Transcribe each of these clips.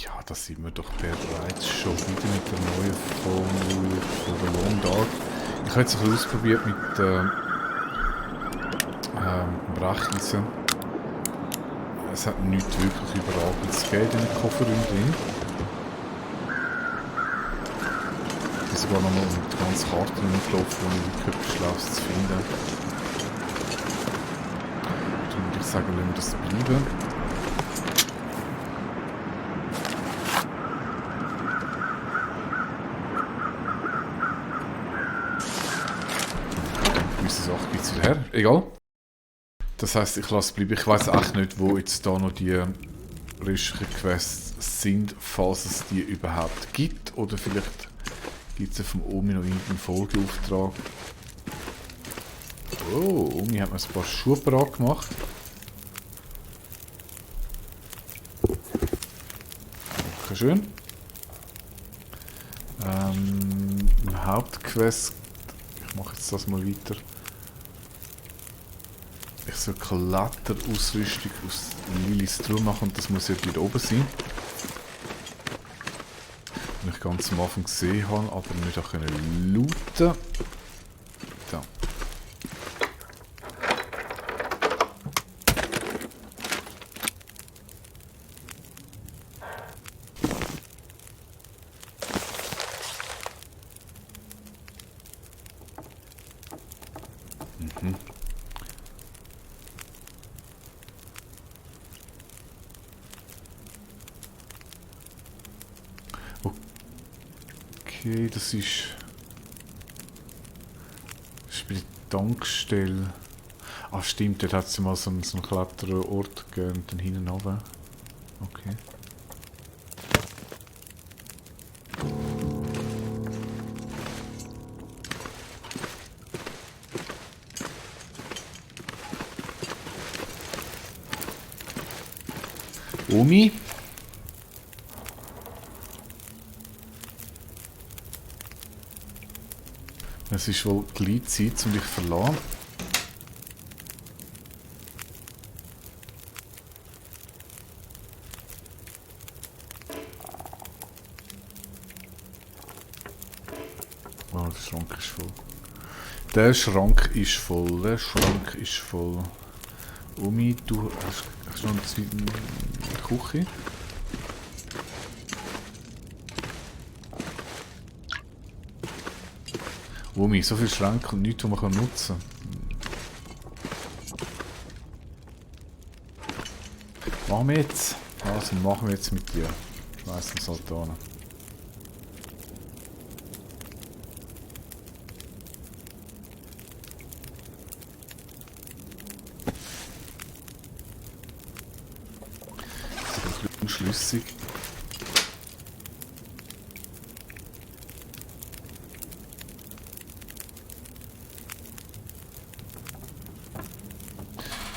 Ja, da sind wir doch bereits schon wieder mit der neuen Folge von der Long Dark. Ich habe jetzt ein bisschen ausprobiert mit dem Brecheisen. Es hat nichts wirklich überragendes Geld in den Kofferraum drin. Ich bin sogar nochmal um die ganze Karte rumgelaufen, wo ich wirklich etwas Schlaues zu finden. Dann würde ich sagen, lassen wir das bleiben. Gewisse Sachen gibt es wieder her. Egal. Das heisst, ich lasse es bleiben. Ich weiss echt nicht, wo jetzt da noch die restlichen Quests sind, falls es die überhaupt gibt. Oder vielleicht gibt es ja vom Omi noch irgendeinen Folgeauftrag. Oh, Omi hat mir ein paar Schuhe parat gemacht. Dankeschön. Im Hauptquest, ich mache jetzt das mal weiter. Ich soll Kletterausrüstung aus Lilys Truhe machen und das muss jetzt wieder oben sein. Den ich ganz am Anfang gesehen habe, aber nicht auch looten. Da. Mhm. Okay, das ist bei der Tankstelle. Ah stimmt, dort hat es mal so einen Kletterort gegeben und dann hinten runter. Okay. Omi? Es ist wohl gleich Zeit, um dich zu verlassen. Oh, der Schrank ist voll. Der Schrank ist voll. Der Schrank ist voll. Omi, du hast noch eine zweite Küche? Omi, so viele Schränke und nichts, die man nutzen kann. Machen wir jetzt. Also machen wir jetzt mit dir. Schmeiß den Sultan. Das ist ein bisschen unschlüssig.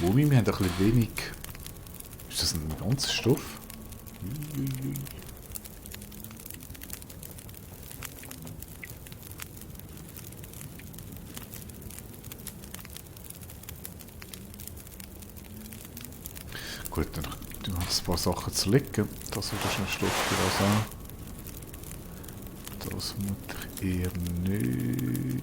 Omi, wir haben ein bisschen wenig. Ist das ein ganzer Stoff? Gut, dann tun wir ein paar Sachen zu legen. Das wird schon ein Stoff für das an. Das muss ich eher nicht.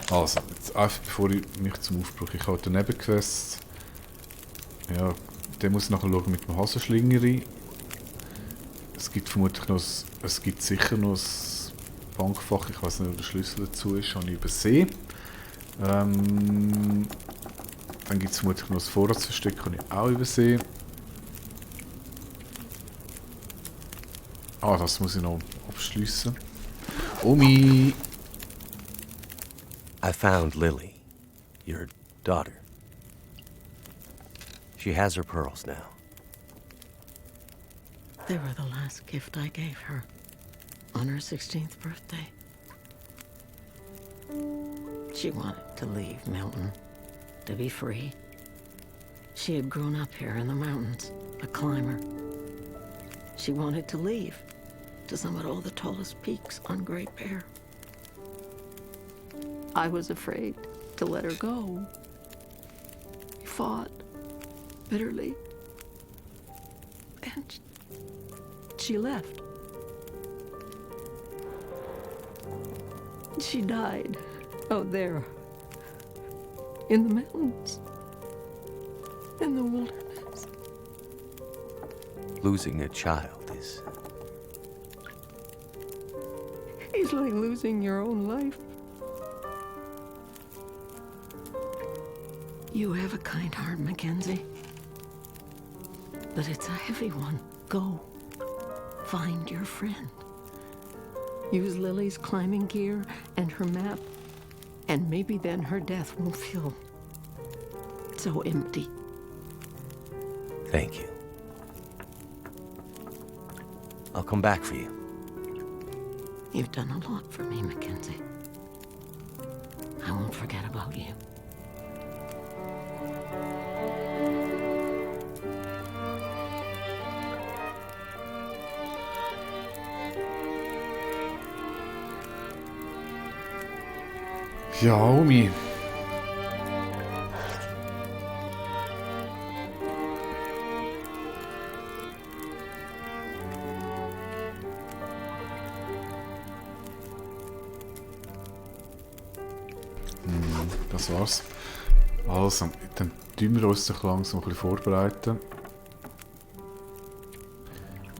Also, jetzt einfach bevor ich mich zum Aufbruch. Ich habe den Nebenquest. Ja, der muss nachher schauen mit dem Hasenschlingeri. Es gibt vermutlich noch es gibt sicher noch ein Bankfach. Ich weiß nicht, wo der Schlüssel dazu ist, habe ich übersehen. Dann gibt es vermutlich noch ein Vorratsversteck, habe ich auch übersehen. Ah, das muss ich noch abschliessen. Omi! I found Lily, your daughter. She has her pearls now. They were the last gift I gave her on her 16th birthday. She wanted to leave Milton, to be free. She had grown up here in the mountains, a climber. She wanted to leave to summit all the tallest peaks on Great Bear. I was afraid to let her go. He fought bitterly. And she left. She died out there in the mountains, in the wilderness. Losing a child is... It's like losing your own life. You have a kind heart, Mackenzie. But it's a heavy one. Go. Find your friend. Use Lily's climbing gear and her map, and maybe then her death won't feel so empty. Thank you. I'll come back for you. You've done a lot for me, Mackenzie. I won't forget about you. Ja, Omi. Das war's. Also, dann tun wir uns doch langsam ein bisschen vorbereiten.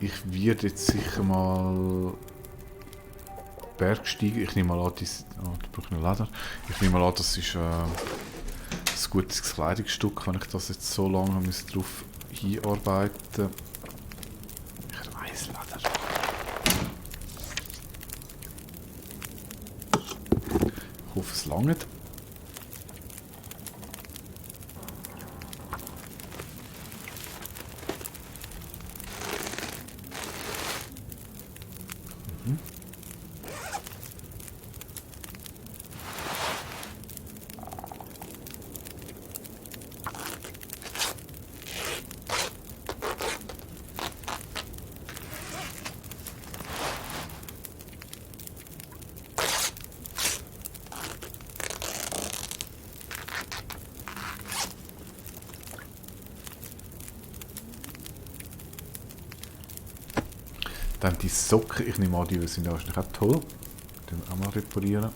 Ich werde jetzt sicher mal Bergsteigen. Ich nehme mal an, da brauche ich noch Leder. Ich nehme mal an, das ist ein gutes Kleidungsstück, wenn ich das jetzt so lange darauf hinarbeiten. Ich weiss Leder. Ich hoffe, es langt. Dann die Socken, ich nehme an, die sind wahrscheinlich auch toll. Die auch mal reparieren.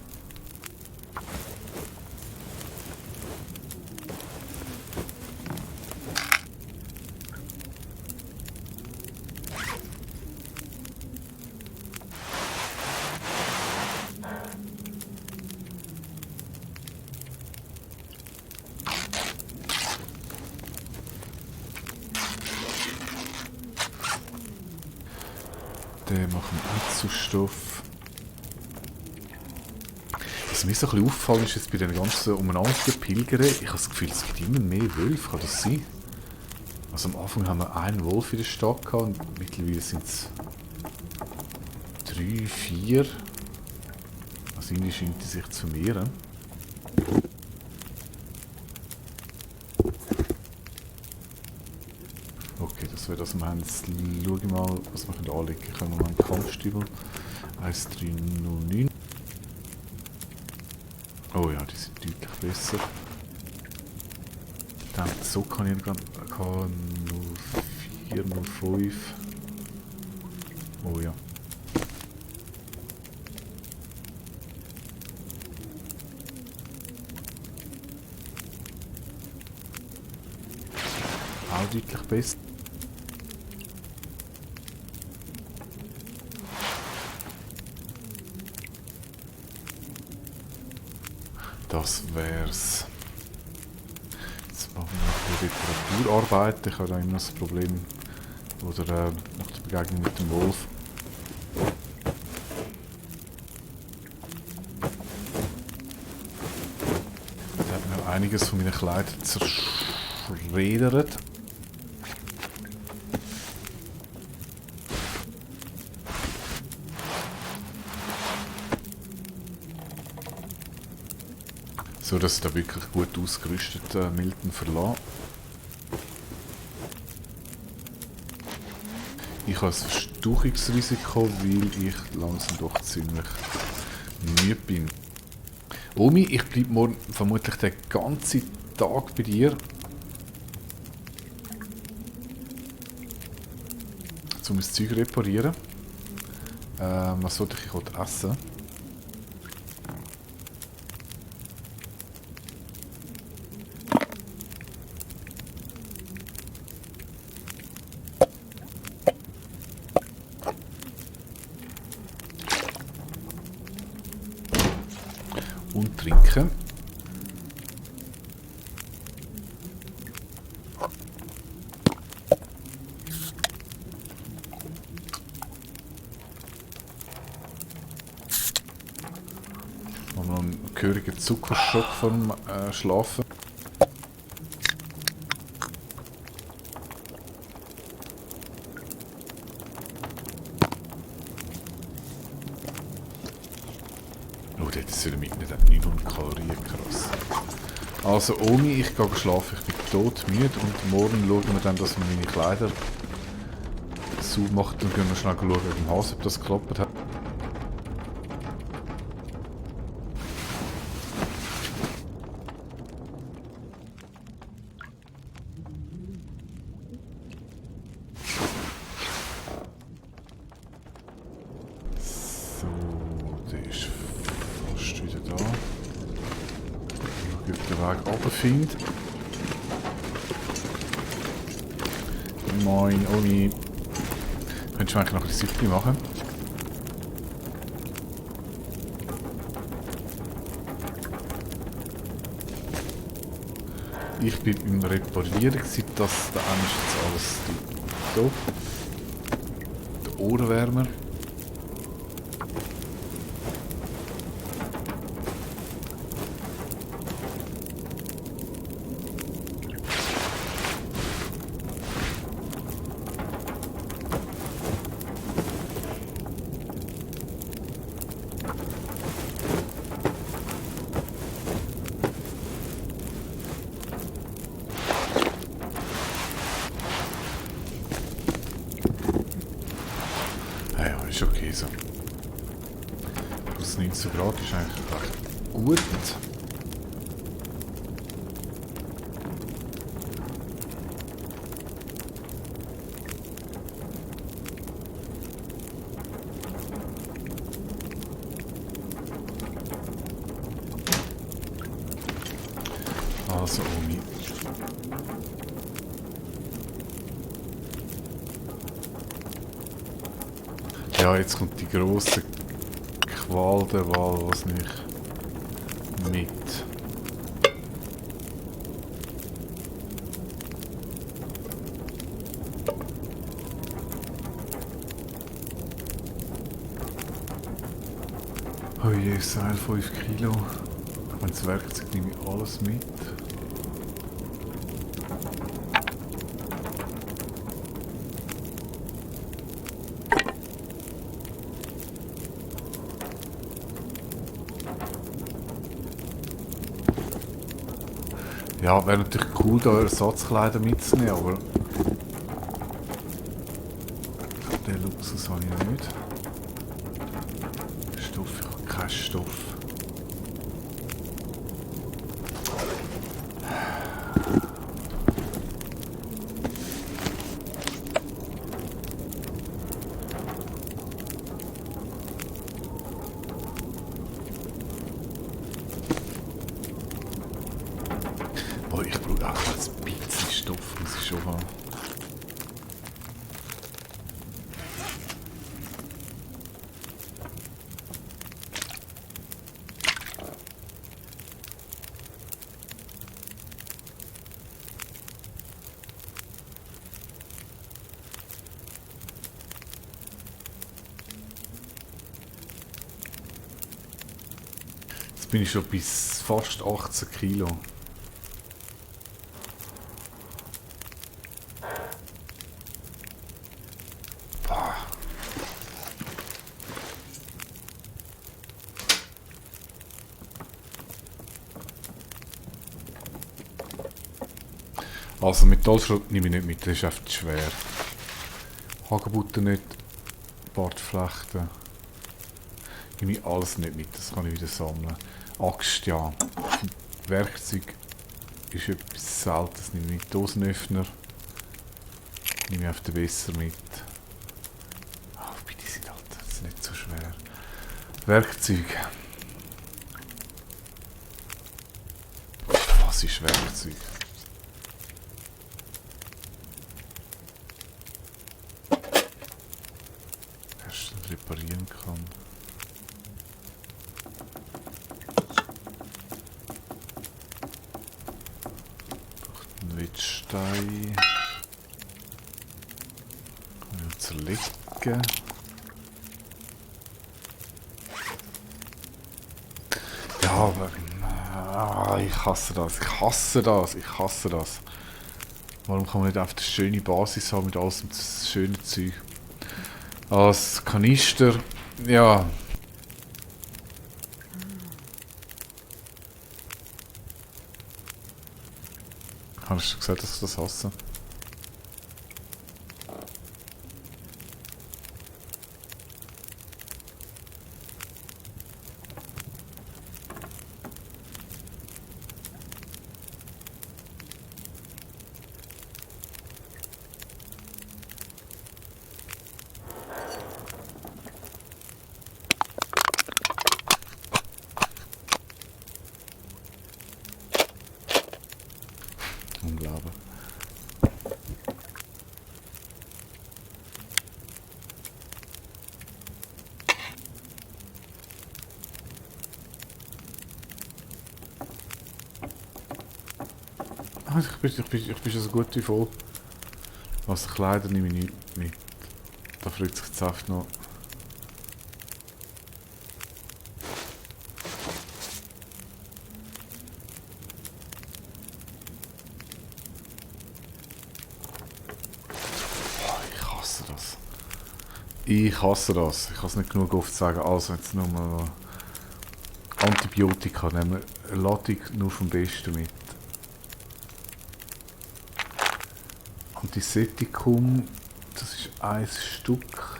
Den machen wir auch zu Stoff. Was mir so ein bisschen auffallen ist jetzt bei den ganzen umeinandernden Pilgern, ich habe das Gefühl, es gibt immer mehr Wölfe, kann das sein? Also am Anfang haben wir einen Wolf in der Stadt gehabt und mittlerweile sind es 3, 4. Also irgendwie scheint die sich zu vermehren. Okay, das wäre das. Wir haben jetzt, schau ich mal, was wir hier anlegen können. Wir haben einen Kampfstiefel 1309. Oh ja, die sind deutlich besser. Dann so kann ich gerade K04, 05. Oh ja. Auch deutlich besser. Das wär's. Jetzt machen wir noch ein bisschen Reparaturarbeit. Ich habe da immer das Problem, oder nach der Begegnung mit dem Wolf. Da hat mir einiges von meinen Kleidern zerschreddert. So dass ich da wirklich gut ausgerüstet Milton verlasse. Ich habe ein Verstauchungsrisiko, weil ich langsam doch ziemlich müde bin. Omi, ich bleibe morgen vermutlich den ganzen Tag bei dir. Um mein Zeug reparieren. Was sollte ich heute essen? Und trinken. Und noch einen gehörigen Zuckerschock vom Schlafen. Oh, das soll mitnehmen, 900 Kalorien, krass. Also Omi, ich gehe schlafen, ich bin todmüde und morgen schauen wir dann, dass wir meine Kleider sauber machen. Dann gehen wir schnell schauen im Haus, ob das geklappt hat. So, der ist fast wieder da. Ich den Weg runterfinde. Moin, Omi. Könntest du eigentlich noch ein Süppli machen? Ich bin beim Reparieren, seit das da ist jetzt alles top. Der Ohrenwärmer. Ja, ist okay so. Plus 19 Grad ist eigentlich recht gut. Also, Omi. Ja, jetzt kommt die grosse Qual der Wahl, was nicht mit. Oh je, Seil 5 Kilo. Ich meine, das Werkzeug nehme ich alles mit. Ja, wäre natürlich cool, da Ersatzkleider mitzunehmen, aber den Luxus habe ich nicht. Stoff, ich habe keinen Stoff. Oh, ich brauche auch ein bisschen Stoff, muss ich schon haben. Jetzt bin ich schon bis fast 18 Kilo. Also Metallschrott nehme ich nicht mit, das ist einfach schwer. Hagebutten nicht, Bartflechten. Nehme ich alles nicht mit, das kann ich wieder sammeln. Axt, ja. Werkzeug ist etwas Seltenes. Nehme ich Dosenöffner. Nehme ich auf den Messer mit. Oh, bitte sind halt, das ist nicht so schwer. Werkzeug. Was ist Werkzeug? Erst reparieren kann. Ein Wettstein. Kann ich zerlegen. Ja, aber ich hasse das. Ich hasse das. Ich hasse das. Warum kann man nicht einfach eine schöne Basis haben mit all dem schönen Zeug? Als Kanister, ja. Hast du schon gesagt, dass ich das hasse? Unglaublich. Ich bin schon so gut wie voll. Also Kleider nehme ich nicht mit. Da freut sich jetzt einfach noch. Ich hasse das. Ich hasse das. Ich kann es nicht genug oft sagen. Also jetzt nur mal Antibiotika nehmen wir. Ladung nur vom Besten mit. Antiseptikum, das ist 1 Stück.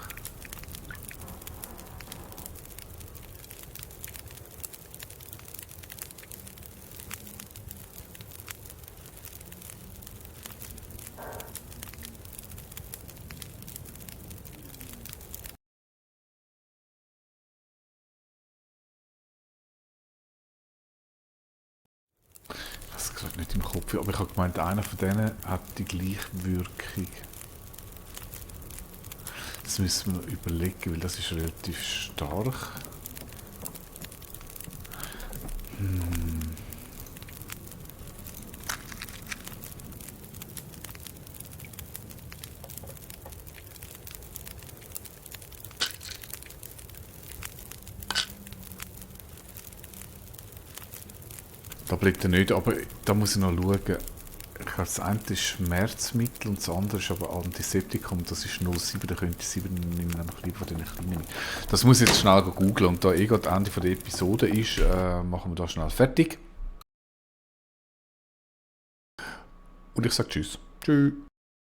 Ich habe es gerade nicht im Kopf, aber ich habe gemeint, einer von denen hat die gleiche Wirkung. Das müssen wir noch überlegen, weil das ist relativ stark. Tabletten nicht, aber da muss ich noch schauen. Ich glaube, das eine ist Schmerzmittel und das andere ist aber Antiseptikum. Das ist 0,7, da könnte ich 7 nehmen, nämlich lieber von den kleinen. Das muss ich jetzt schnell googeln und da gerade das Ende der Episode ist, machen wir da schnell fertig. Und ich sage Tschüss. Tschüss.